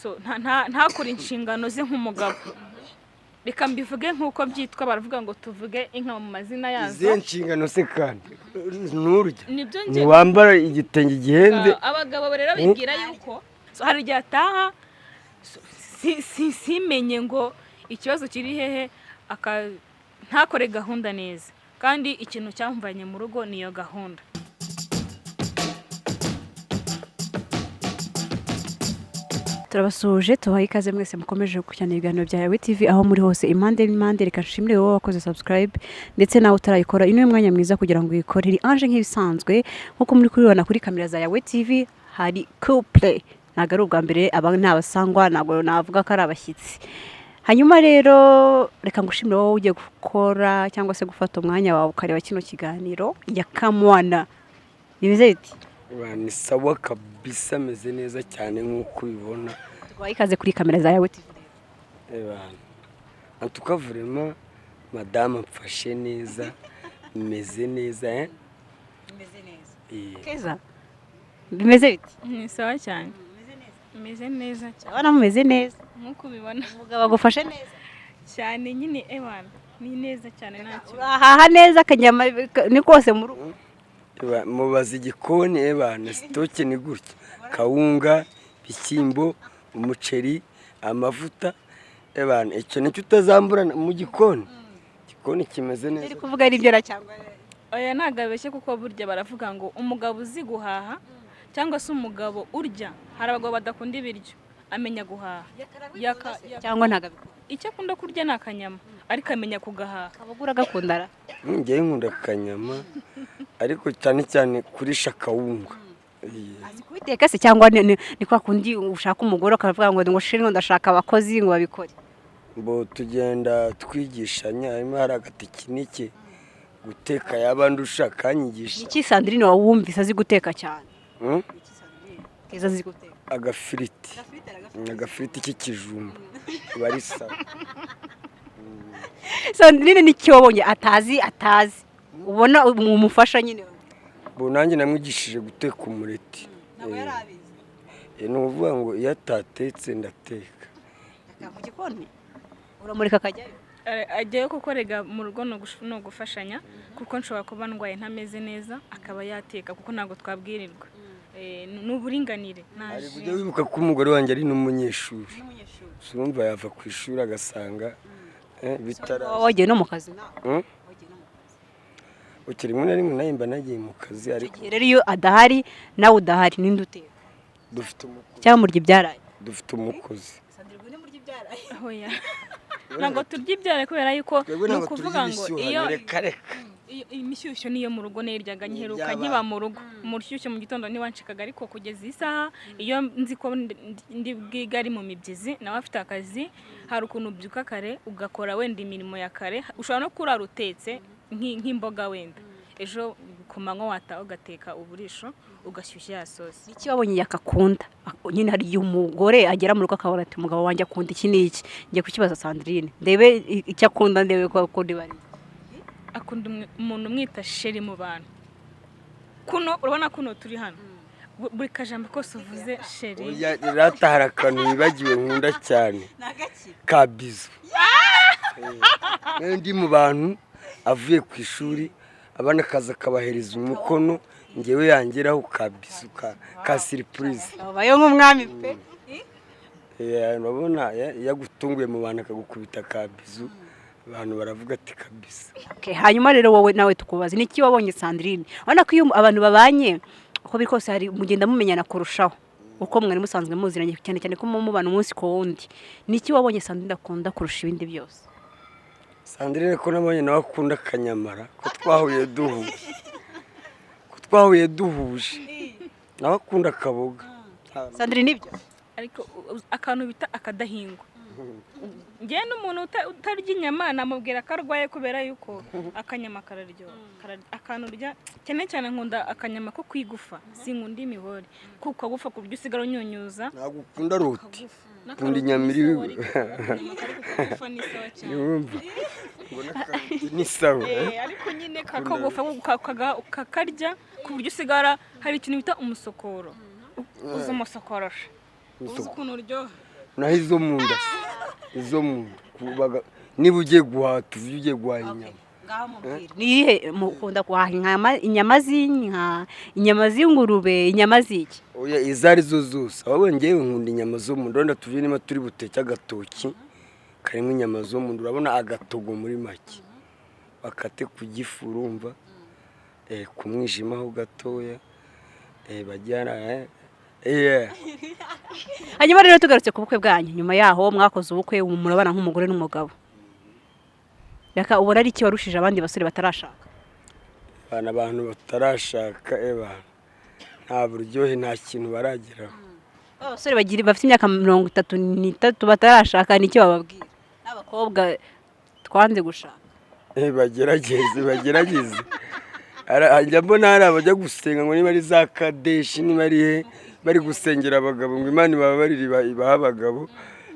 So ntakore inshingano ze nk'umugabo. Reka mbivuge nk'uko byitwa, baravuga ngo tuvuge inka mu mazina yazo. Izihe nshingano se kandi nturya? Nibyo njye. Ntiwambara igitenge gihenze? Abagabo rero bibwira yuko, so, hari igihe ataha, so, simenye ngo ikibazo kiri hehe, ntakore gahunda neza, kandi ikintu cyamuvanye mu rugo niyo gahunda. Turabasuhuje, tubaha ikaze mwese mukomeje gukurikirana ibiganiro bya Yawe TV aho muri hose, impande n'impande. Reka nshimire wowe wakoze subscribe ndetse nawe utarayikora, uyu ni mwanya mwiza kugira ngo uyikore. Ni Ange nk'ibisanzwe, nk'uko muri kubibona kuri kamera za Yawe TV hari couple. Ntabwo ari ubwa mbere, aba ni abasangwa, ntabwo navuga ko ari abashyitsi. Hanyuma rero reka ngushimire wowe ugiye gukora cyangwa se gufata umwanya wawe ukareba kino kiganiro. Ya Kamwana, bimeze biti? Ni sawa kabisa, ameze neza cyane nk'uko ubibona. Tubaha ikaze kuri kamera za Yawe TV. En tout cas, vraiment, madame amfashe neza, meze neza, eh? Bimeze neza. Eh. Keza, bimeze biti? Ni sawa cyane, meze neza cyane. Urabona mumeze neza. Nk'uko ubibona. Umugabo agufashe neza? Cyane nyine, ewana, ni neza cyane, ntacyo. Urahaha neza, akanyama ni kose mu rugo? Mubaza igikoni, ebana, stock ni gutya: kawunga, bishyimbo, umuceri, amavuta, ebana, icyo nicyo utazamburana mu gikoni. Igikoni kimeze neza. Uri kuvuga ari byo ra cyangwa? Oya, ntabwo abeshye, kuko burya baravuga ngo umugabo uzi guhaha cyangwa se umugabo urya, hari abagabo badakunda ibiryo, amenya guhaha. Cyangwa ntabwo abikunda? Icyo akunda kurya ni akanyama, ariko amenya kugahaha. Kabugura agakunda ra? Njyewe nkunda akanyama, ariko cyane cyane kurisha kawunga. Eh. Azi kubiteka se, cyangwa ni kwa kundi ushaka umugore ukavuga ngo chéri, ngo ndashaka abakozi ngo babikore? Bo tugenda twigishanya, harimo hari agatechnique guteka yaba ndusha akanyigisha. Iki Sandrine wawumvise azi guteka cyane? Hmm? Iki Sandrine Keza azi guteka? Agafiriti k'ikijumba aba ari sawa. Sandrine, nicyo wabonye atazi ubona umufasha nyine? Bo nanjye namwigishije guteka umureti. Ntabwo yari abizi? Ni ukuvuga ngo iyo atatetse ndateka. Mu gikoni uramureka akajyayo? Ajyayo, kuko rega mu rugo ni ugufashanya, kuko nshobora kuba ndwaye ntameze neza akaba yateka, kuko ntabwo twabwirirwa. Ni uburinganire. Ari kujya wibuka ko umugore wanjye ari n'umunyeshuri, urumva yava ku ishuri agasanga bitara. Waba wagiye no mu kazi nawe? Hmm? Wagiye no mu kazi? Uki rimwe na rimwe nawe mba nagiye mu kazi, ariko Igihe rero iyo adahari nawe udahari, ninde uteka? Dufite umukozi. Cyangwa murya ibyaraye? Dufite umukozi. Oya, ntabwo turya ibyara, kubera yuko Twebwe ni ntabwo ukuvuga turya ngo ibishyuhano, iyo reka reka. Imishyushyo niyo mu rugo nayiryaga nkiheruka Iby'abana. nkiba mu rugo. Umushyushyo mu gitondo ntiwanshikaga, ariko kugeza iyi saha iyo nzi ko ndi bwiga ari mu mibyizi, nawe afite akazi, hari ukuntu ubyuka kare ugakora wenda imirimo ya kare, ushobora no kurara utetse nk'imboga wenda ejo ku manywa wataha ugateka uburisho, ugashyushya ya sosi. Iki wabonye yakakunda nyine? Hari igihe umugore agera mu rugo akabona ati: "Umugabo wanjye akunda iki n'iki." Ngiye kukibaza Sandrine ndebe icyo akunda, ndebe ko akunda ibari. Akunda umuntu umwita chéri mu bantu. Kuno urabona kuno turi hano, buri kajambo kose uvuze chéri. Oya, rata, hari akantu wibagiwe nkunda cyane, ka bisou. Ndi mu bantu avuye ku ishuri, abana akaza akabahereza umukono, ngewe yangeraho ka bisou ka surprise. Abayeho nk'umwami pe. Urabona iyo agutunguye mu bantu akagukubita ka bisou, abantu baravuga ati: "Kabisa." Okay, hanyuma rero wowe nawe tukubaza niki wabonye Sandrine. Urabona ko iyo abantu babanye, uko biri kose hari mugenda mumenyana kurushaho uko mwari musanzwe muziranye, cyane cyane ko mubana umunsi ku wundi. Niki wabonye Sandrine akunda kurusha ibindi byose? Sandrine ko nabonye nawe akunda akanyamara, ko twahuye duhuje, nawe akunda akaboga. Sandrine, nibyo? Ariko akantu bita akadahingwa, njyewe n'umuntu utarya inyama namubwira ko arwaye, kubera yuko akanyama kararyoha. Akantu urya cyane cyane, nkunda akanyama ko kwigufa, sinkunda imihore, kuko kagufa ku buryo usigara unyunyuza. Ntabwo ukunda roti? N'akaroti. Ukunda inyama Ni iri sawa, ariko akanyama kari ku kagufa ni sawa cyane. Yumva ngo n'akaroti ni sawa. Ariko nyine kakagufa ukakarya ku buryo usigara hari ikintu bita umusokoro, uzi umusokoro? Uzi ukuntu uryoha. Naho izo mu nda se, izo mu nda niba ugiye guhaha, tuvuge ugiye guhaha inyama. Ni iyihe mukunda guhaha? Inyama z'inka, inyama z'ingurube, inyama z'iki? Oya, izo ari zo zose. Ahubwo ngewe nkunda inyama zo mu nda. Wenda tuvuge niba turi buteke agatoki karimo inyama zo mu nda, urabona agatogo muri make, bakate ku gifu, urumva, ku mwijima ho gatoya, bajyana Hanyuma rero tugarutse ku bukwe bwanyu, nyuma yaho mwakoze ubukwe, ubu murabana nk'umugore n'umugabo. Reka, ubona ari iki warushije abandi basore batarashaka? Bana, abantu batarashaka, nta buryohe, nta kintu barageraho. Abasore bagira bafite imyaka 33 batarashaka, ni icyo bababwira? N'abakobwa twanze gushaka. Bagerageze, bagerageze. Njya mbona hari abajya gusenga ngo niba ari za Kadeshi, niba ari he, bari gusengera abagabo ngo Imana ibababarire, ibahe abagabo.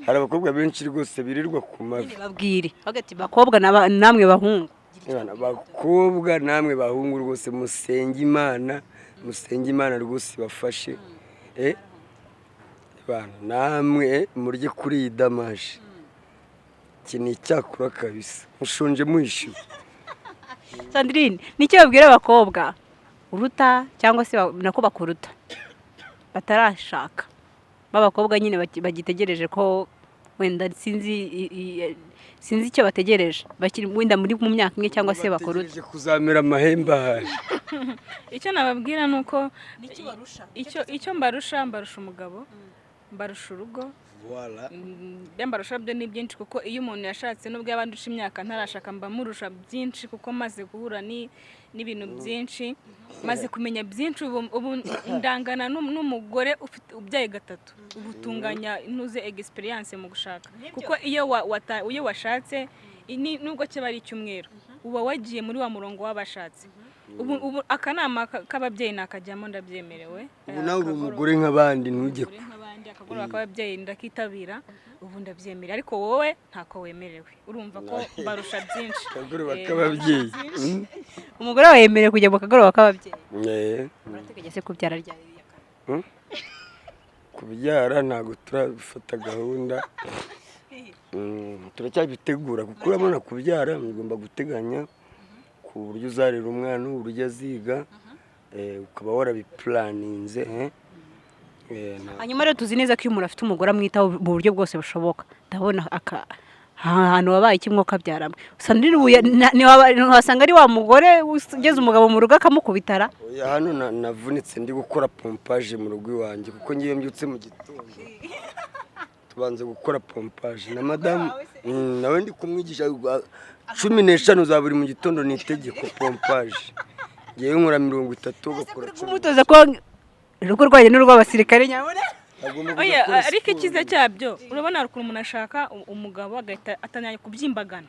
Hari abakobwa benshi rwose birirwa ku mavi. Babwire hagati bakobwa namwe bahungu. Bana, bakobwa namwe bahungu, rwose musenge Imana, musenge Imana rwose ibafashe. Bana, namwe murye kuri iyi damaje. Iki ni icyakura kabisa, mushonje muhishiwe. Sandrine, nicyo babwira abakobwa uruta cyangwa se nako bakuruta batarashaka, b'abakobwa nyine bagitegereje ko wenda sinzi sinzi icyo bategereje, bakiri wenda muri mu myaka imwe cyangwa se bakuruta? Bategereje kuzamera amahembe ahari. Icyo nababwira ni uko icyo mbarusha, mbarusha umugabo, mbarusha urugo. Ibyo mbarusha byo ni byinshi, kuko iyo umuntu yashatse, nubwo yaba andusha imyaka ntarashaka, mba murusha byinshi, kuko maze guhura n'ibintu byinshi, maze kumenya byinshi. Ubu ndangana n'umugore ufite ubyaye gatatu. Ubu tunganya ntuze experience mu gushaka, kuko iyo washatse, nubwo kiba ari icyumweru, uba wagiye muri wa murongo w'abashatse. Ubu akanama k'ababyeyi nakajyamo, ndabyemerewe. Ubu nawe uri umugore nk'abandi, ntujye Umugore nk'abandi, akagoroba k'ababyeyi ndakitabira, ubu ndabyemera, ariko wowe ntako wemerewe. Urumva ko barusha byinshi. Akagoroba k'ababyeyi. Umugore wawe yemerewe kujya mu kagoroba k'ababyeyi? Eh. Murateganya se kubyara ryari? Kubyara ntabwo turabifata gahunda. Turacyabitegura, kuko urabona kubyara mugomba guteganya ku buryo uzarera umwana, uburyo aziga, ukaba warabipulaninze. Hanyuma rero tuzi neza ko iyo umuntu afite umugore amwitaho mu buryo bwose bushoboka. Ndabona aka ahantu wabaye kimwe ukabyaramo, Sandrine, ubu ntiwasanga ari wa mugore ugeze umugabo mu rugo akamukubitara? Oya, hano navunitse ndi gukora pompage mu rugo iwanjye, kuko ngiye mbyutse mu gitondo tubanza gukora pompage na madamu. Nawe ndi kumwigisha 15 za buri mu gitondo ni itegeko pompage. Ngewe nkora 30, ugakora 10. Kumutoza ko urugo rwanyu n'urw'abasirikare nyabona. Agomba kujya Oya, gukora ariko siporo. icyiza cyabyo, urabona hari ukuntu umuntu ashaka umugabo agahita atangira kubyimbagana,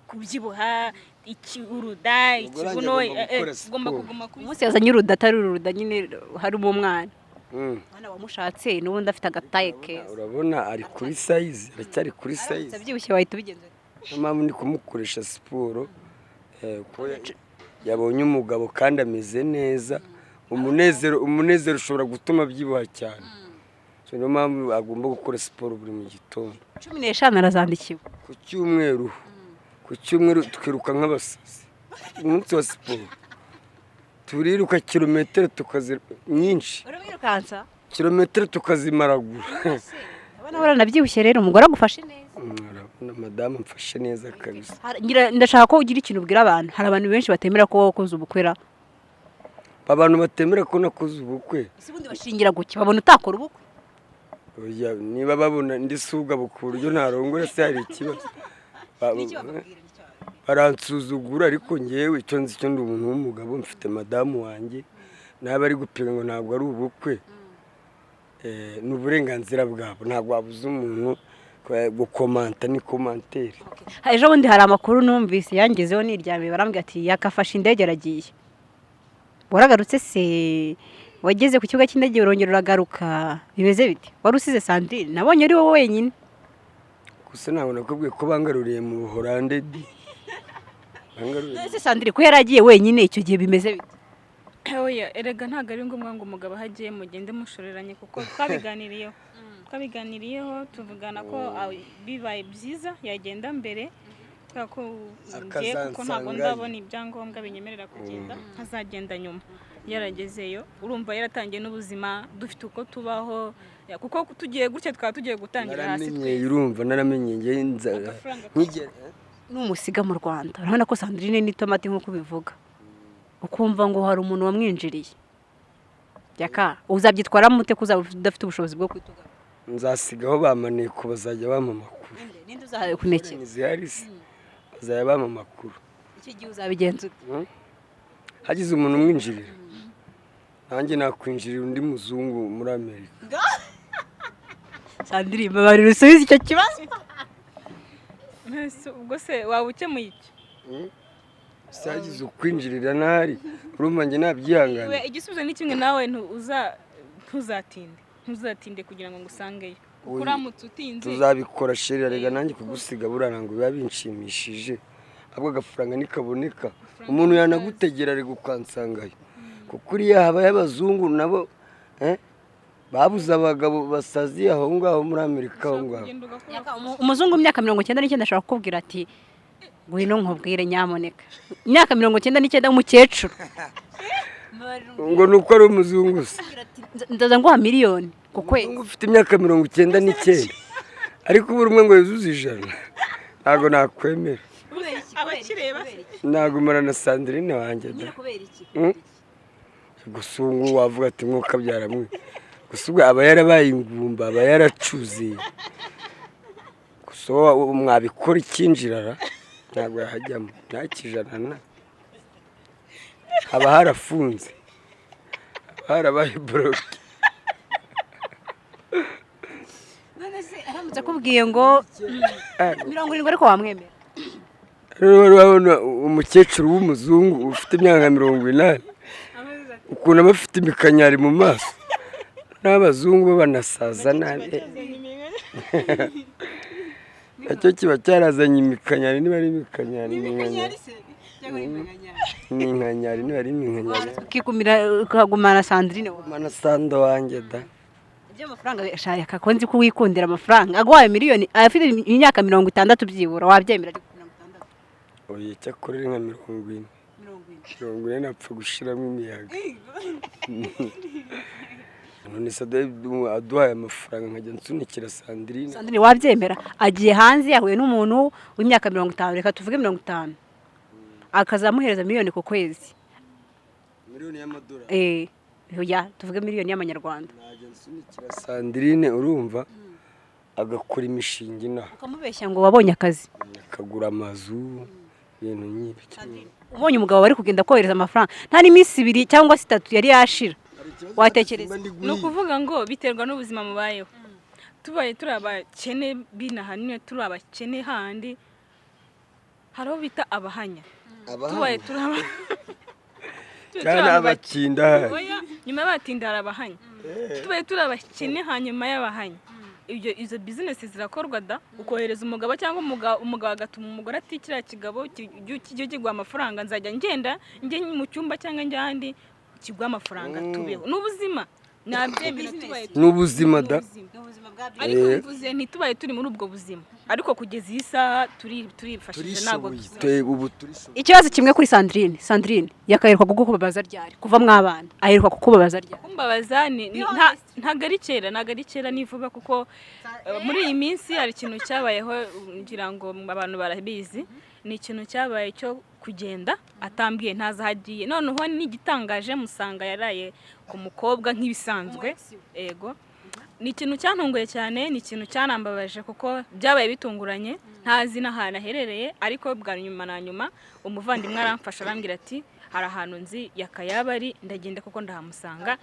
kubyibuha, iki, uruda, Umugore ikibuno. wanjye agomba gukora Ugomba siporo. kuguma kuri Umunsi yazanye uruda, atari uruda nyine harimo umwana. Umwana wamushatse n'ubundi afite agataye keza. Urabona ari kuri size, aracyari kuri size. Abyibushye wahita ubigenza ute? Niyo mpamvu ndi kumukoresha siporo, kuko yabonye umugabo kandi ameze neza. Umunezero ushobora gutuma abyibuha cyane. So, niyo mpamvu agomba gukora siporo buri mu gitondo. 15 arazandikiwe. Ku cyumweru twiruka nk'abasazi. Umunsi wa siporo turiruka kilometero tukazi nyinshi. Uramwirukansa? Kilometero tukazimaragura. Ndabona waranabyibushye rero, umugore agufashe neza. Urabona madamu mfashe neza kabisa. Ndashaka ko ugira ikintu ubwira abantu. Hari abantu benshi batemera ko wakoze ubukwe ra. Abantu batemera ko nakoze ubukwe? Ese ubundi bashingira guki? Babona utakora ubukwe? Oya, niba babona ndi sugabo ku buryo ntarongora se, hari ikibazo? Baransuzugura, ariko ngewe icyo nzi cyo ndi umuntu w'umugabo, mfite madamu wanjye. Naba ari gupinga ngo ntabwo ari ubukwe, ni uburenganzira bwabo. Ntabwo wabuza umuntu gukomanta, ni commentaire. Ejo bundi hari amakuru numvise yangezeho niryamiye, barambwira ati yakafashe indege aragiye. Waragarutse se? Wageze ku kibuga cy'indege urongera uragaruka, bimeze bite? Wari usize Sandrine, nabonye ari wowe wenyine. Gusa ntabwo nakubwiye ko bangaruriye mu Buholande di, bangaruriye. Ese Sandrine ko yari agiye wenyine icyo gihe, bimeze bite? Oya, erega ntabwo ari ngombwa ngo umugabo aho agiye mugende mushoreranye, kuko twabiganiriyeho. Twabiganiriyeho, tuvugana ko bibaye byiza yagenda mbere, kubera ko ngiye, kuko ntabwo Akazansangayo. ndabona ibyangombwa binyemerera kugenda, nkazagenda nyuma yaragezeyo. Urumva yaratangiye n'ubuzima, dufite uko tubaho, kuko tugiye gutya twaba tugiye gutangira hasi. Naramenyeye. Twese. Urumva naramenyeye njye Agafaranga nkigera Numusiga mu Rwanda, urabona ko Sandrine n'itomati nk'uko ubivuga, ukumva ngo hari umuntu wamwinjiriye, Yaka, uzabyitwaramo ute ko uzaba udafite ubushobozi bwo kwituga? Nzasigaho bamaneko, bazajya bampa amakuru. Ninde uzakunekera? Ntizihari se? Bazajya bampa amakuru. Icyo gihe uzabigenza ute? Hagize umuntu umwinjirira, nanjye nakwinjirira undi muzungu muri Amerika. Sandrine, mbabarira usubize icyo kibazo. Ese ubwo se waba ukemuye iki? Se hagize ukwinjirira ntahari, urumva njye nabyihangana? We, igisubizo ni kimwe nawe, ntuzatinde kugira ngo ngusangeyo, kuko Oya. uramutse utinze Tuzabikora chérie. Rega nanjye kugusiga buriya ntabwo biba binshimishije, ahubwo agafaranga nikaboneka umuntu yanagutegera arega ukansangayo, kuko uriya habayo abazungu nabo babuze abagabo basaziye aho ngaho muri Amerika aho ngaho. Kugenda ugakora. Yaka, umuzungu w'imyaka 99 ashobora kukubwira ati: "Ngwino nkubwire nyamuneka." Imyaka 99 w'umukecuru. Ngo ni uko ari umuzungu se? "Ndaza nguha miliyoni ku kwezi." Umuzungu ufite imyaka 99, ariko ubura umwe ngo yuzuze 100, ntabwo nakwemera. Abakireba. Nagumana na Sandrine wanjye da. Kubera iki? Gusa ubu ngubu wavuga ati mwuka mwe, gusa ubwo aba yarabaye ingumba, aba yaracuze. Gusa wowe mwabikora ikinjirara ntabwo yahajyamo ntakijana na haba harafunze, haba harabaye bloqué. Aramutse akubwiye ngo 70, ariko wamwemera? Rero urabona umukecuru w'umuzungu ufite imyaka nka 80, ukuntu aba afite imikanyari mu maso, n'abazungu bo banasaza nabi, nacyo kiba cyarazanye imikanyari, niba ari imikanyari, ni inkanyari, niba ari iminkanyari. Ukikumira ukagumana Sandrine wawe? Mana, sando wanjye da. Iby'amafaranga shaka ko nzi ko wikundira amafaranga, aguhaye miliyoni afite imyaka 60 byibura, wabyemera? Ariko 60? Oya, cyakora uri nka 40. 40. 40 napfa gushiramo imiyaga. None se aduhaye amafaranga nkajya nsunikira Sandrine? Sandrine, wabyemera? Agiye hanze, yahuye n'umuntu w'imyaka 50, reka tuvuge 50, akazamuhereza miliyoni ku kwezi. Miliyoni y'amadolari? Ya, tuvuge miliyoni y'amanyarwanda. Najya nsunikira Sandrine, urumva, agakora imishinga inaha. Ukamubeshya ngo wabonye akazi. Akagura amazu, ibintu nk'ibyo. Ubonye umugabo bari kugenda kohereza amafaranga, nta n'iminsi 2 cyangwa se 3 yari yashira, watekereza? Ni ukuvuga ngo biterwa n'ubuzima mubayeho. Tubaye turi abakene b'inaha nyine, turi abakene handi hari aho bita abahanya, tubaye turi aba tubaye turi Cyane. abantu Abakinda ahari. Oya, nyuma y'abatinda hari abahanya. Tubaye turi abakene hanyuma y'abahanya, ibyo izo bizinesi zirakorwa da, ukohereza umugabo cyangwa umugabo agatuma umugore ati: "Kiriya kigabo kijye kiguha amafaranga, nzajya ngenda njye mu cyumba cyangwa njye ahandi kiguha amafaranga, tubeho." N'ubuzima nabyemera tubaye Ni ubuzima da. Ariko mvuze ntitubaye turi muri ubwo buzima, ariko kugeza iyi saha turifashije, ntabwo Turishoboye. Ubu turishoboye. Ikibazo kimwe kuri Sandrine. Sandrine, yakaheruka kukubabaza ryari? Kuva mwabana aheruka kukubabaza ryari? Kumbabaza ntabwo ari kera, ntabwo ari kera, ni vuba, kuko muri iyi minsi hari ikintu cyabayeho, ngira ngo abantu barabizi. Ni ikintu cyabaye cyo kugenda atambwiye, ntazi aho agiye. Noneho n'igitangaje, musanga yaraye ku mukobwa nk'ibisanzwe. Ego, ni ikintu cyantunguye cyane, ni ikintu cyanambabaje, kuko byabaye bitunguranye, ntazi n'ahantu aherereye. Ariko bwa nyuma na nyuma umuvandimwe aramfasha, arambwira ati: "Hari ahantu nzi yakayaba ari." Ndagenda kuko ndahamusanga.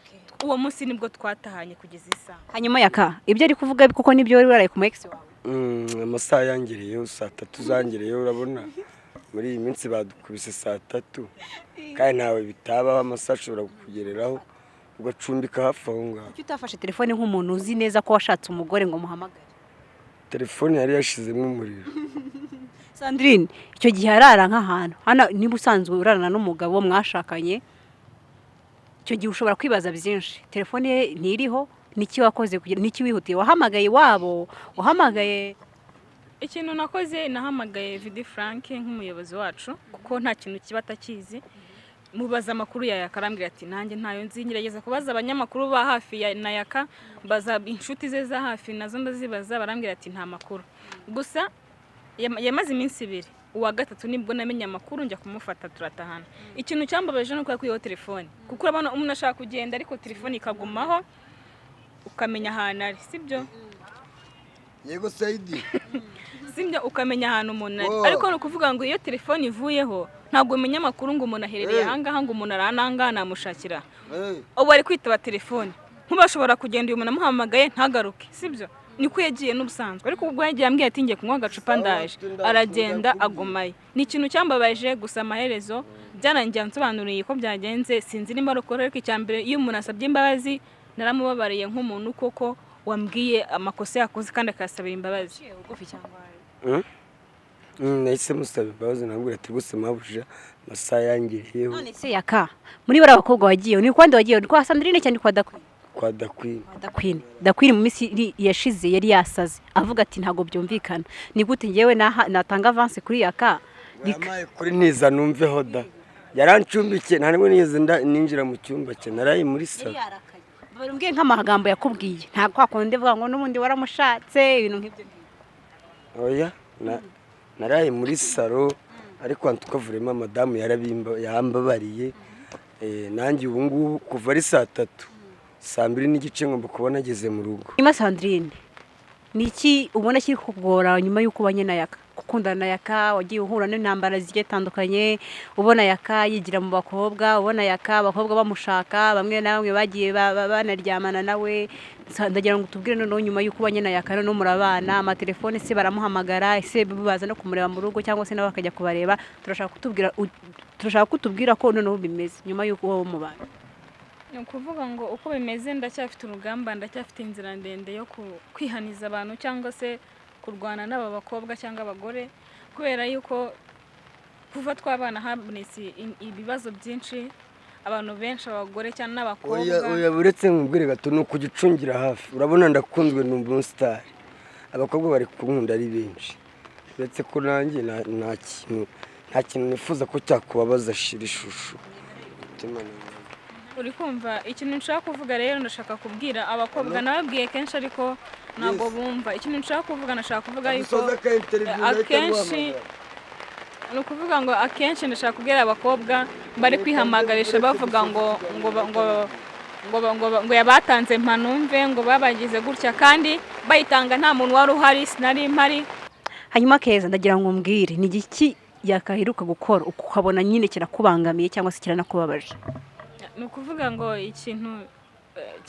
Uwo munsi nibwo twatahanye kugeza isaha. Hanyuma Yaka, ibyo ari kuvuga kuko nibyo wari waraye ku mu ex wawe? Amasaha yangereyeho saa tatu zangereyeho. Urabona muri iyi minsi badukubise saa tatu, kandi ntawe bitabaho, amasaha ashobora kukugereraho ugacumbika hafi aho ngaho. Kuki utafashe telefone nk'umuntu uzi neza ko washatse umugore ngo muhamagare? Telefone yari yashizemo umuriro. Sandrine, icyo gihe arara nk'ahantu hano, niba usanzwe urarana n'umugabo mwashakanye, icyo gihe ushobora kwibaza byinshi. Telefone ye ntiriho, Niki wakoze kugira, niki wihutiye? Wahamagaye iwabo? Wahamagaye? Ikintu nakoze, nahamagaye Vidi Frank nk'umuyobozi wacu, kuko nta kintu kiba atakizi. Mubaza amakuru ya Yaka, arambwira ati: "Nanjye ntayo nzi." Ngerageza kubaza abanyamakuru ba hafi ya na Yaka, mbaza inshuti ze za hafi, nazo ndazibaza, barambwira ati: "Nta makuru." Gusa yamaze iminsi 2, uwa gatatu nibwo namenye amakuru, njya kumufata turatahana. Ikintu cyambabaje ni uko yakuyeho telefone, kuko urabona umuntu ashaka kugenda ariko telefone ikagumaho, ukamenya ahantu ari, sibyo? Yego Sayidi. Sibyo, ukamenya ahantu umuntu ari. Oh. Ariko ni ukuvuga ngo iyo telefone ivuyeho, ntabwo umenya amakuru ngo umuntu aherereye ahangaha, ngo umuntu ari ahangaha namushakira. Ubu ari kwitaba telefone, nk'ubashobora kugenda, uyu muntu amuhamagaye ntagaruke, sibyo? Niko yagiye n'ubusanzwe, ariko ubwo yagiye ambwiye ati: "Ngiye kunywa agacupa, ndaje." Aragenda agumayo. Ni ikintu cyambabaje gusa. Amaherezo byarangiye ansobanuriye ko byagenze. Sinzi nimba ari ukuri, ariko icya mbere, iyo umuntu asabye imbabazi, naramubabariye nk'umuntu koko wambwiye amakosa yakoze kandi akayasabira imbabazi. Bugufi cyangwa? Nahise musaba imbabazi, nabwira ati: "Rwose mabuja, amasaha yangiriyeho." None se Yaka, muri bariya bakobwa wagiye, ni kwa nde wagiye? Ni kwa Sandrine cyane, kwa Dakwini? Kwa Dakwini. Kwa Dakwini. Dakwini mu minsi yashize yari yasaze, avuga ati: "Ntabwo byumvikana, ni gute ngewe natanga avance kuri Yaka?" Yampaye kuri ntiza numveho da, yarancumbikiye, nta nubwo nigeze ninjira mu cyumba cye, naraye muri salo. Yarakaye. Bambwiye nk'amagambo yakubwiye, nta kwa kundi uvuga ngo n'ubundi waramushatse, ibintu nk'ibyo ngibyo. Oya, naraye muri salo, ariko tukavuremo madamu yarabimba, yambabariye. Nanjye ubu ngubu kuva ari saa 3, saa 2:30 ngomba kuba nageze mu rugo. Nyuma Sandrine, ni iki ubona kiri kukugora nyuma y'uko ubanye na Yaka, gukundana na Yaka? Wagiye uhura n'intambara zigiye zitandukanye, ubona Yaka yigira mu bakobwa, ubona Yaka abakobwa bamushaka, bamwe na bamwe bagiye banaryamana nawe. Ndagira ngo utubwire noneho, nyuma y'uko ubanye na Yaka, noneho murabana, amatelefone se baramuhamagara, ese baza no kumureba mu rugo cyangwa se nabo bakajya kubareba? Turashaka kutubwira ko noneho bimeze nyuma y'uko wowe mubana. Ni ukuvuga ngo uko bimeze, ndacyafite urugamba, ndacyafite inzira ndende yo kwihaniza abantu cyangwa se kurwana n'aba bakobwa cyangwa abagore, kubera yuko kuva twabana habonetse ibibazo byinshi, abantu benshi, abagore cyane n'abakobwa. Oya oya, uretse nkubwire gato, ni ukugicungira hafi. Urabona ndakunzwe, ni umusitari, abakobwa bari kunkunda ari benshi, uretse ko nanjye nta kintu nifuza ko cyakubabaza. Shira ishusho. Umutima ni Uri kumva ikintu nshaka kuvuga rero? Ndashaka kubwira abakobwa, nababwiye kenshi ariko ntabwo bumva ikintu nshaka kuvuga. Ndashaka kuvuga yuko Dusoza ka interview, ndahita akenshi nguhamagara. Ni ukuvuga ngo akenshi ndashaka kubwira abakobwa bari kwihamagarisha bavuga ngo yabatanze mpanumve, ngo babagize gutya, kandi bayitanga nta muntu wari uhari, sinari mpari. Hanyuma Keza, ndagira ngo umbwire, ni igiki yakaheruka gukora ukabona nyine kirakubangamiye cyangwa se kiranakubabaje? Ni ukuvuga ngo ikintu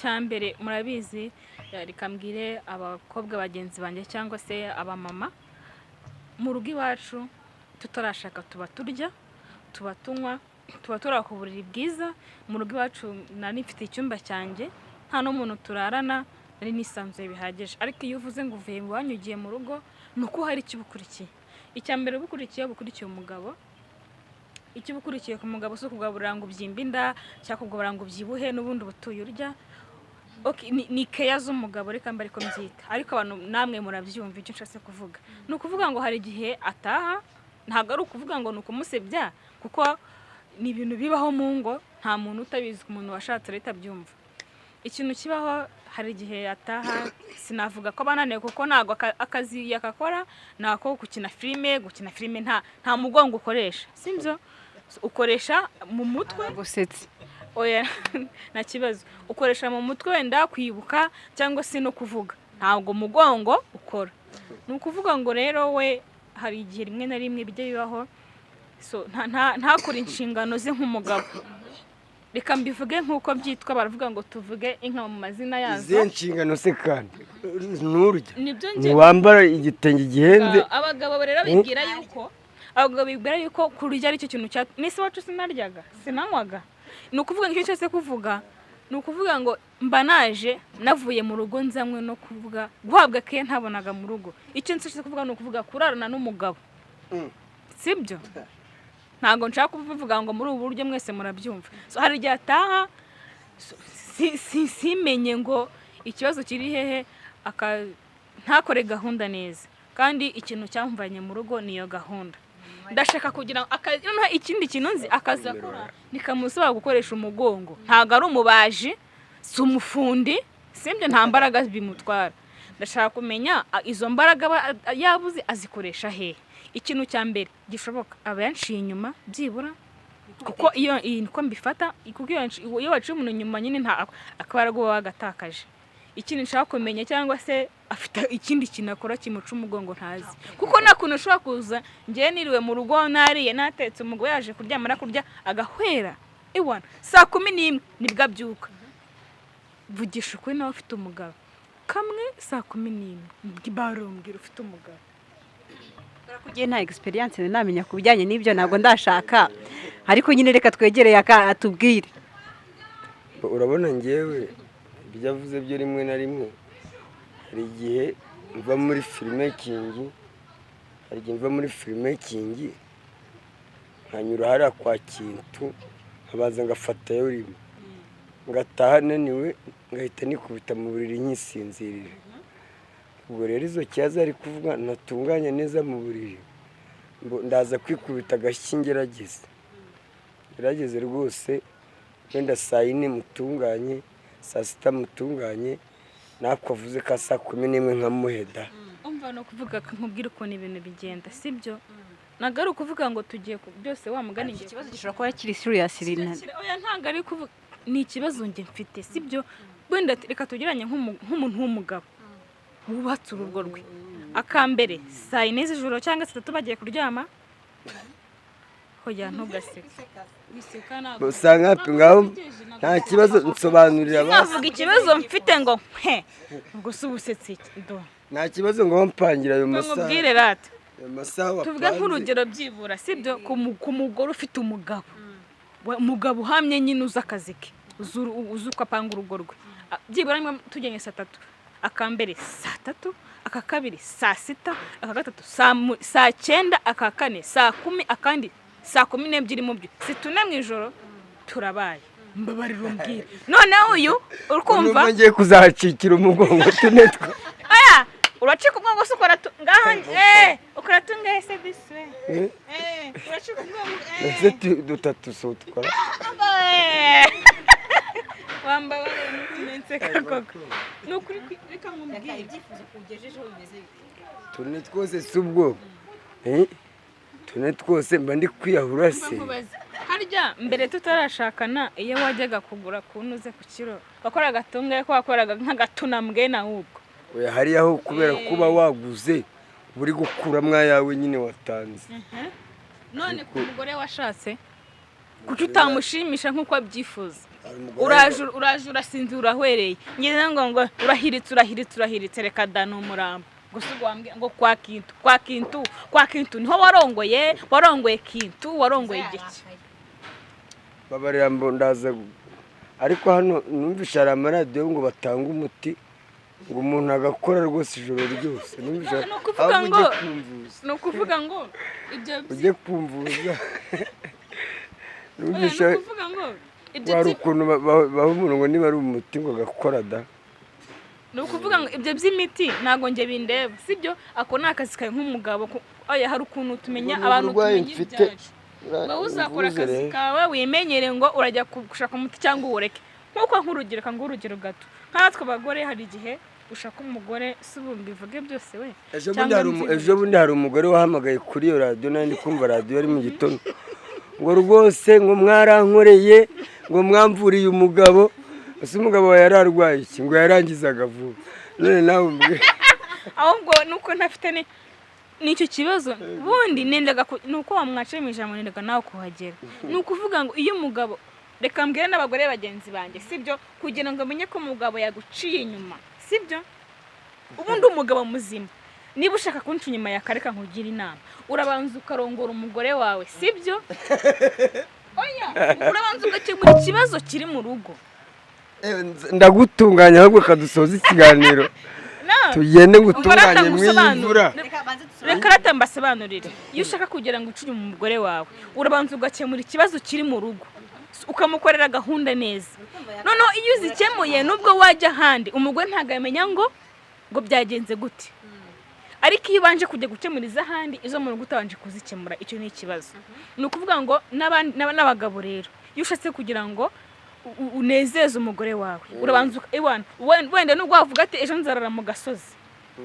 cya mbere, murabizi, reka mbwire abakobwa bagenzi banjye cyangwa se abamama, mu rugo iwacu tutarashaka tuba turya, tuba tunywa, tuba turi ku buriri bwiza. Mu rugo iwacu nari mfite icyumba cyanjye, nta n'umuntu turarana, nari nisanzuye bihagije. Ariko iyo uvuze ngo uvuye iwanyu ugiye mu rugo, ni uko hari icyo ubukurikiye. Icya mbere uba ukurikiye, uba ukurikiye umugabo. Icyo uba ukurikiye ku mugabo si ukugaburira ngo ubyimbe inda cyangwa kugaburira ngo ubyibuhe, n'ubundi uba utuye urya. Okay, ni keya z'umugabo, reka mbe ariko mbyita, ariko abantu namwe murabyumva icyo nshatse kuvuga. Ni ukuvuga ngo hari igihe ataha, ntabwo ari ukuvuga ngo ni ukumusebya, kuko ni ibintu bibaho mu ngo, nta muntu utabizi, ku muntu washatse leta abyumva. Ikintu kibaho, hari igihe ataha, sinavuga ko bananiwe, kuko ntabwo akazi yakakora ni ako gukina filime. Gukina filime nta mugongo ukoresha, sibyo? Ukoresha mu mutwe. Gusetse. Oya, nta kibazo. Ukoresha mu mutwe, wenda kwibuka cyangwa se no kuvuga, ntabwo umugongo ukora. Ni ukuvuga ngo rero we hari igihe rimwe na rimwe bijya bibaho, so ntakore inshingano ze nk'umugabo. Reka mbivuge nk'uko byitwa, baravuga ngo tuvuge inka mu mazina yazo. Izihe nshingano se kandi? Nturya? Nibyo njye Ntiwambara igitenge gihenze? Abagabo rero bibwira yuko, abagabo bibwira yuko kurya ari cyo kintu cya nisi wacu. Sinaryaga, sinanywaga. Ni ukuvuga ngo icyo cyose kuvuga, ni ukuvuga ngo mba naje navuye mu rugo nzanywe no kuvuga guhabwa ke ntabonaga mu rugo. Icyo nshatse kuvuga ni ukuvuga kurarana n'umugabo, sibyo? Ntabwo nshaka kubivuga ngo muri ubu buryo mwese murabyumva. So, hari igihe ataha, so, simenye ngo Ikibazo kiri hehe? Ntakore gahunda neza. Kandi ikintu cyamvanye mu rugo niyo gahunda. Ndashaka kugira ngo noneho ikindi kintu nzi, akazi akora nikamusaba gukoresha umugongo. Ntabwo ari umubaji, si umufundi, sibyo? Nta mbaraga bimutwara. Ndashaka kumenya izo mbaraga aba yabuze azikoresha hehe. Ikintu cya mbere gishoboka, aba yanciye inyuma byibura, kuko iyo iyi niko mbifata, kuko iyo waciye umuntu inyuma nyine nta akabaraga uba wagatakaje. Ikindi nshaka kumenya, cyangwa se afite ikindi kintu akora kimuca umugongo ntazi, kuko nta kuntu ushobora kuza ngewe niriwe mu rugo, nariye, natetse, umugore yaje kuryama, kurya agahwera iwana, saa 11 nibwo abyuka. Vugisha ukuri, nawe ufite umugabo kamwe, saa 11 barumbwira ufite umugabo. Kubera ko ugiye nta experience namenya ku bijyanye n'ibyo, ntabwo ndashaka, ariko nyine reka twegereye aka atubwire. Urabona, ngewe ibyo avuze byo rimwe na rimwe hari igihe mva muri filmmaking, hari igihe mva muri filmmaking nkanyura hariya kwa Kintu, nkabanza ngafatayo rimwe, ngataha naniwe, ngahita nikubita mu buriri nkisinzirira. Ubwo rero izo kibazo ari kuvuga natunganya neza mu buriri, ndaza kwikubita agashyi, ngerageze gerageze rwose, wenda saa 4 mutunganye, saa 6 mutunganye, natwe avuze ka saa 11 nkamuheda. Umva, ni ukuvuga nkubwire ukuntu ibintu bigenda, sibyo? Ntabwo ari ukuvuga ngo tugiye ku byose wa mugani Iki ngiye kibazo gishobora kuba kiri serious, Rina. Oya, ntabwo ari kuvuga, ni ikibazo njye mfite, sibyo? Wenda reka tugereranye nk'umuntu w'umugabo wubatse urugo rwe, akambere saa 4 z'ijoro cyangwa saa 3 bagiye kuryama. Hoya, ntugaseke. Wiseka ntabwo Usanga ngaho nta kibazo, nsobanurira basi. Navuga ikibazo mfite ngo mpe, ubwo si ubusetse iki do? Nta kibazo, ngo mpangira ayo masaha. Nkubwire rata. Ayo masaha Tuvuge wapanze. nk'urugero byibura, sibyo? Ku mugore ufite umugabo, umugabo uhamye nyine, uzi akazi ke, uzi uko apanga urugo rwe. Byibura niba tugennye saa 3, akambere saa 3, aka kabiri saa 6, aka gatatu saa 9, aka kane saa 10, akandi saa 12. Mu byo si tune mu ijoro turabaye. Mbabarira umbwire noneho uyu urikumva. Numva ngiye kuzahacikira umugongo tune two. Aya, uracika umugongo se? Ukora ngaha, ukora tungahe se disi we? Eh? Uracika umugongo. Ese dutatu so tukora? Wambabarira ntutume nseka koko, ni ukuri reka nkubwire. Ibyifuzo ugejejeho bimeze bite? Tune twose si ubwo? Eh? Tune twose mba ndi kwiyahura se? Nkubaze, harya mbere tutarashakana, iyo wajyaga kugura ku ntuze ku kiro, wakoraga tungahe? Ko wakoraga nk'agatunambwe nawe ubwo? Oya, hariya ho kubera kuba waguze uri gukuramo ayawe nyine watanze. None ku mugore washatse, kuki utamushimisha nk'uko abyifuza? Hari umugore- Uraje, uraje, urasinzira, urahwereye, ngeze ngo urahiritse, urahiritse, urahiritse, reka da, ni umurambo gusa. Ubwo wambwiye ngo kwa Kintu, kwa Kintu, kwa Kintu niho warongoye, warongoye Kintu, warongoye igiki? Babarira mbo ndaza ariko hano numvishe hari amaradiyo ngo batanga umuti, ngo umuntu agakora rwose ijoro ryose. Numvishe Ni ukuvuga ahubwo ujye ngo- kumvuza. Ni ukuvuga ngo ibyo Ujye kumvuza. Oya, Numvishe ni ukuvuga ngo ibyo hari ukuntu baha umuntu ngo niba ari umuti ngo agakora da. Ni ukuvuga ngo ibyo by'imiti ntabwo njye bindeba, sibyo? Ako ni akazi kawe nk'umugabo. Oya, hari ukuntu tumenya Ubwo ni abantu, uburwayi tumenya mfite. ibyacu. Wowe uzakora Mvuze akazi rero. kawe, wimenyere ngo urajya gushaka umuti cyangwa uwureke. Nk'uko nk'urugero, reka nguhe urugero gato, nkatwe abagore hari igihe ushaka umugore, si ubu mbivuge byose we Ejo bundi cyangwa hari mbyihorere? Ejo bundi hari umugore wahamagaye kuri iyo radiyo, nari ndi kumva radiyo ari mu gitondo, ngo rwose ngo mwarankoreye, ngo mwamvuriye umugabo. Ese umugabo wawe yari arwaye iki? Ngo yarangizaga vuba. None nawe umbwire. Ahubwo nuko ntafite ni nicyo kibazo ubundi nendaga ni uko wamwaciye mu ijambo, nendaga nawe kuhagera. Ni ukuvuga ngo iyo umugabo, reka mbwire n'abagore bagenzi banjye, sibyo? Kugira ngo amenye ko umugabo yaguciye inyuma, sibyo? Ubundi umugabo muzima, niba ushaka kunca inyuma yakareka, nkugira inama, urabanza ukarongora umugore wawe, sibyo? Oya, urabanza ugakemura ikibazo kiri mu rugo. Ndagutunganya ahubwo kadusoza ikiganiro. No. Tugende ngutunganye Umva, mw'iyi mvura. Reka rata mbasobanurire. Iyo ushaka kugira ngo uce inyuma umugore wawe, urabanza ugakemura ikibazo kiri mu rugo. Ukamukorera gahunda neza. Noneho iyo uzikemuye, nubwo wajya ahandi, umugore ntabwo yamenya ngo byagenze gute. Ariko iyo ubanje kujya gukemura iz'ahandi, izo mu rugo utabanje kuzikemura, icyo ni ikibazo. Ni ukuvuga ngo n'abagabo rero, iyo ushatse kugira ngo unezeze umugore wawe, urabanza ewana, wenda nubwo wavuga ati ejo nzarara mu gasozi,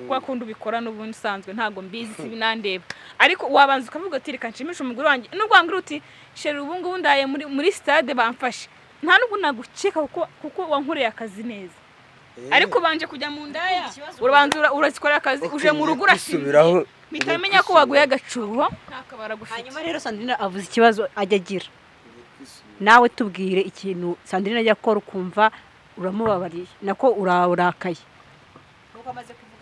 kwa kundi ubikora n'ubundi usanzwe, ntabwo mbizi, si binandeba, ariko wabanza ukavuga ati reka nshimishe umugore wanjye. Nubwo wambwira uti chéri, ubu ngubu ndaye muri stade bamfashe, nta nubwo nagukeka, kuko wankoreye akazi neza. Ariko ubanje kujya mu ndaya, urabanza urazikorera akazi, uje mu rugo urasinziriye, Kwisubiraho. mpita menya ko waguye agacuho, nta kabara gufite. Hanyuma rero Sandrine avuze ikibazo ajya agira. Nawe tubwire ikintu Sandrine ajya akora ukumva uramubabariye, nako urarakaye. Nkuko amaze kuvuga.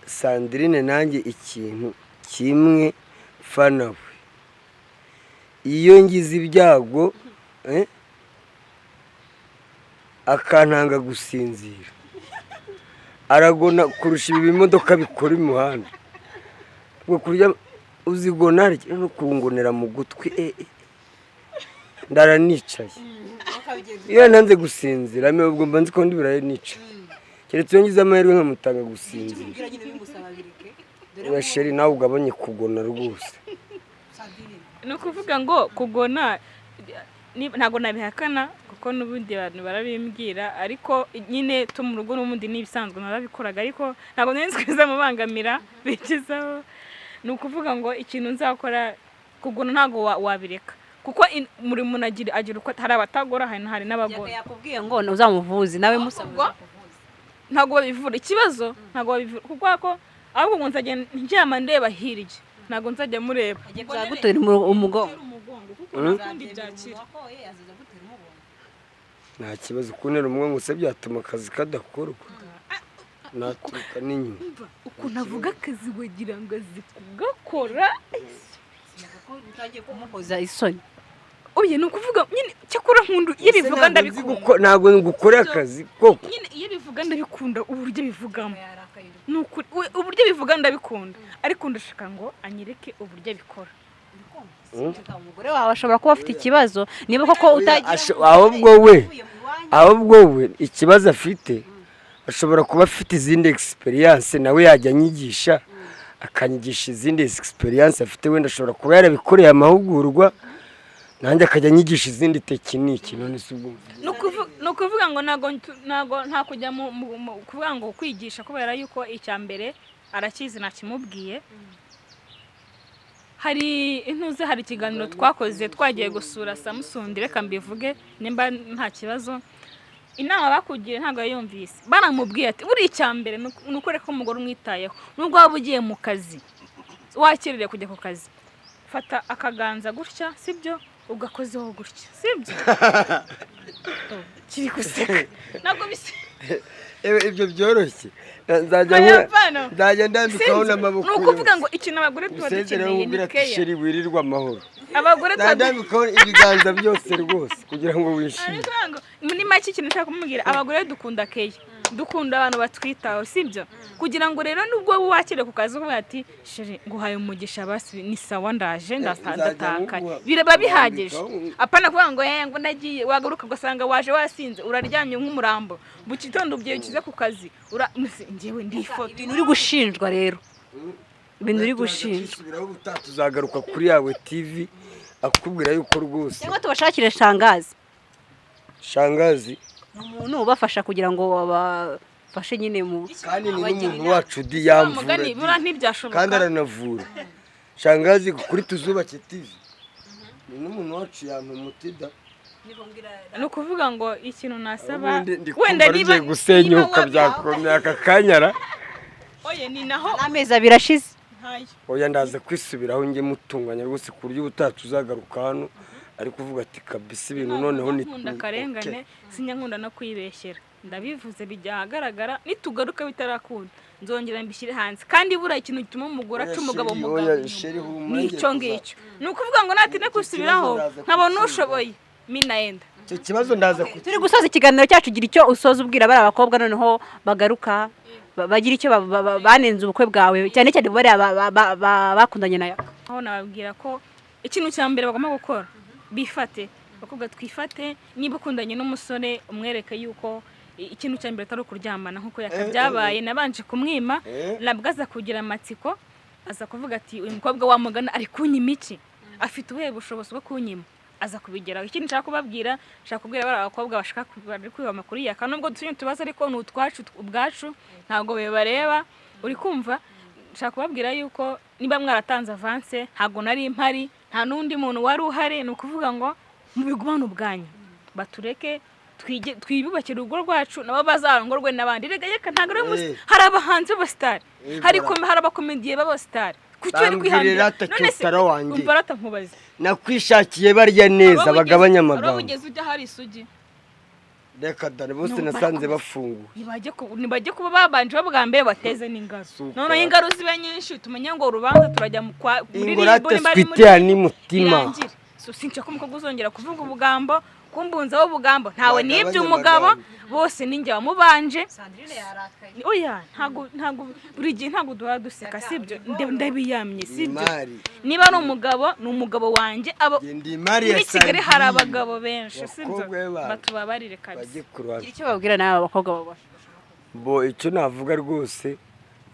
Sandrine nanjye ikintu kimwe mfa nawe, iyo ngize ibyago akantanga gusinzira, aragona kurusha ibi bimodoka bikora imihanda. Ubwo kurya uzigona no kungonera mu gutwi, ndara nicaye. Iyo nanze gusinzira, ubwo mba nzi ko ndi buraye nicaye, keretse iyo ngize amahirwe nkamutanga gusinzira. Oya chéri, nawe ugabanye kugona rwose. Ni ukuvuga ngo kugona ntabwo nabihakana, kuko n'ubundi abantu barabimbwira, ariko nyine tu mu rugo n'ubundi ni ibisanzwe, narabikoraga, ariko ntabwo nari nzi ko bizamubangamira bigezaho. Ni ukuvuga ngo ikintu nzakora, kugona ntabwo wabireka, kuko buri muntu agira uko, hari abatagora, hari n'abagora. Yakubwiye ngo uzamuvuze, nawe musaba. Ntabwo babivura ikibazo, ntabwo babivura, kuko ko ahubwo ngo nzajya ndyama ndeba hirya, ntabwo nzajya mureba. Gutera umugongo. Umugongo, kuko nta kundi byakira. Nta kibazo, kuntera umugongo se byatuma akazi kadakorwa? Naturuka n'inyuma. Ukuntu avuga akazi wagira ngo azi kugakora. Utangiye kumukoza isoni. Oya, ni ukuvuga nyine, cyakora nkunda iyo bivuga, ndabikunda. Ntabwo ngukorera akazi koko. Nyine iyo bivuga ndabikunda, uburyo bivugamo ni ukuri, uburyo bivuga ndabikunda, ariko ndashaka ngo anyereke uburyo abikora. Umugore wawe ashobora kuba afite ikibazo, niba koko utagira Ahubwo we ikibazo afite, ashobora kuba afite izindi experience, nawe yajya anyigisha, akanyigisha izindi experience afite. Wenda ashobora kuba yarabikoreye amahugurwa, nanjye akajya anyigisha izindi technique. None se ubwo Ni ukuvuga ngo ntabwo nta kujya mu kuvuga ngo kwigisha, kubera yuko icya mbere arakizi, ntakimubwiye. Hari intuze, hari ikiganiro twakoze twagiye gusura Samusundi, reka mbivuge nimba nta kibazo. Inama bakugiriye ntabwo yayumvise. Baramubwiye ati buriya icya mbere ni ukwereka ko umugore umwitayeho, nubwo waba ugiye mu kazi wakererewe kujya ku kazi, fata akaganza gutya, sibyo, ugakozeho gutya, sibyo? Kiri guseka, ntabwo bisa. Ewe, ibyo byoroshye, nzajya Oya, nkora apana. Nzajya ndambikaho Sinzi. n'amaboko Ni ukuvuga yose. ngo ikintu abagore tuba Usezereho dukeneye ni ubwira ati keya. Chéri, wirirwe amahoro. Abagore tuba Nzajya ndambikaho ibiganza byose rwose kugira ngo wishime. Ariko ngo muri make ikintu nshaka kumubwira, abagore dukunda keya, dukunda abantu batwitaho, sibyo? Kugira ngo rero nubwo wakire ku kazi uvuga ati chéri, nguhaye umugisha, basi ni sawa, ndaje Nzajya ndatakaye, nkuguha- biraba bihagije. nkwambikaho. Apana kuvuga ngo ngo nagiye, wagaruka ugasanga waje wasinze, uraryamye nk'umurambo, mu gitondo ubyukize ku kazi njyewe ndifoto. Ibintu uri gushinjwa rero, ibintu uri gushinjwa. Tuzisubiraho ubutaha, tuzagaruka kuri Yawe TV akubwira yuko rwose. Cyangwa tubashakire shangazi. Shangazi. Ni umuntu ubafasha kugira ngo babafashe nyine mu Kandi ni n'umuntu wacu di, yamvura Mugani di. buriya ntibyashoboka. Kandi aranavura. Shangazi kuri Tuzubake TV ni n'umuntu wacu, yampa umuti da. Ni ukuvuga ngo ikintu nasaba, Ubundi ndi wenda kumva niba rugiye gusenyuka, niba byakomeye aka kanyara. Oye, ni naho. N'amezi 2 ashize. Ntayo. Oya, ndaza kwisubiraho, njye mutunganya rwose, ku buryo ubutaha tuzagaruka hano ari kuvuga ati kabisa ibintu noneho ni Nkunda akarengane, sinya nkunda no kwibeshyera. Ndabivuze bijya ahagaragara, nitugaruka bitarakunda nzongera mbishyire hanze. Kandi buriya ikintu gituma umugore aca umugabo Oya, mugabo chéri, humura, ni ngiye icyo ngicyo. Ni ukuvuga ngo natinda kwisubiraho Kibazo ndaza nkabona kucyumva. ushoboye minaenda. Icyo kibazo ndaza Turi gusoza ikiganiro cyacu, gira icyo usoza ubwira bariya bakobwa, noneho bagaruka bagira icyo banenze ubukwe bwawe, cyane cyane bariya bakundanye na Yaka. Aho nababwira ko ikintu cya mbere bagomba gukora Bifate, abakobwa twifate. Niba ukundanye n'umusore, umwereke yuko ikintu cya mbere atari ukuryamana nk'uko yakabyabaye. Nabanje kumwima, nabwo aza kugira amatsiko, aza kuvuga ati: "Uyu mukobwa wamugana ari kunyima iki? Afite ubuhe bushobozi bwo kunyima?" Aza kubigeraho. Ikindi nshaka kubabwira, nshaka kubwira bariya bakobwa bashaka bari kwiba amakuru yaka, nubwo dufite utubazo ariko ni utwacu ubwacu, ntabwo bibareba. Uri kumva? Nshaka kubabwira yuko niba mwaratanze avance, ntabwo nari mpari, nta n'undi muntu wari uhari. Ni ukuvuga ngo mubigumane ubwanyu, batureke twige, twiyubakire urugo rwacu, nabo bazarongorwe n'abandi. Rega reka, ntabwo ari hari abahanzi b'abasitari, hari hari abakomediye b'abasitari. Kuki bari Bambwire kwihambira? rata None se cyotara wanjye. Umva rata nkubaze. Nakwishakiye barya neza, bagabanya Hari amagambo. wigeze ujya hari isugi? Reka dore bose No, nasanze barakomeza. bafunguye. Ntibajye kuba babanje bo bwa mbere bateze n'ingaru, Super. noneho ingaru zibe nyinshi, tumenye ngo urubanza turajya mu kwa muri Ingorate RIB, nimba ari muri swite ni mutima. Birangire. So sinshaka ko umukobwa uzongera kuvuga ubugambo, kumbunzaho ubugambo. Ntawe Bagabanye nibye umugabo, amagambo. bose ninjye wamubanje. Sandrine yarakaye. Oya, ntago buri gihe ntago duhora duseka, sibyo? Ndabiyamye, sibyo? Imari. Niba ari umugabo, ni umugabo wanjye abo. Genda imari ya Muri Kigali hari Sandrine. abagabo benshi, sibyo? Abakobwa b'abantu. Batubabarire kabisa. Bajye ku ruhande. Gira icyo babwira nawe abakobwa babasha. Bo icyo navuga rwose,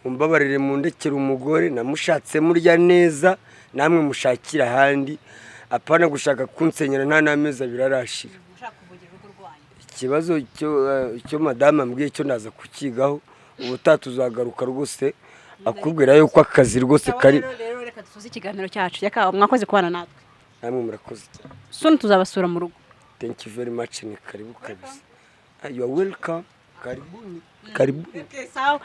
mumbabarire, mundekere umugore namushatse murya neza, namwe mushakire ahandi, apana gushaka kunsenyera nta n'amezi 2 arashira. Ushaka kuvugira urugo rwanyu. Ikibazo cyo madamu ambwiye cyo ndaza kukigaho ubutaha, tuzagaruka rwose akubwira yuko akazi rwose kari. Rero reka dusoze ikiganiro cyacu. Yaka, mwakoze kubana natwe. Namwe murakoze cyane. Soon tuzabasura mu rugo. Thank you very much, ni karibu kabisa. Ah, you are welcome, karibuni, karibuni. Sawa.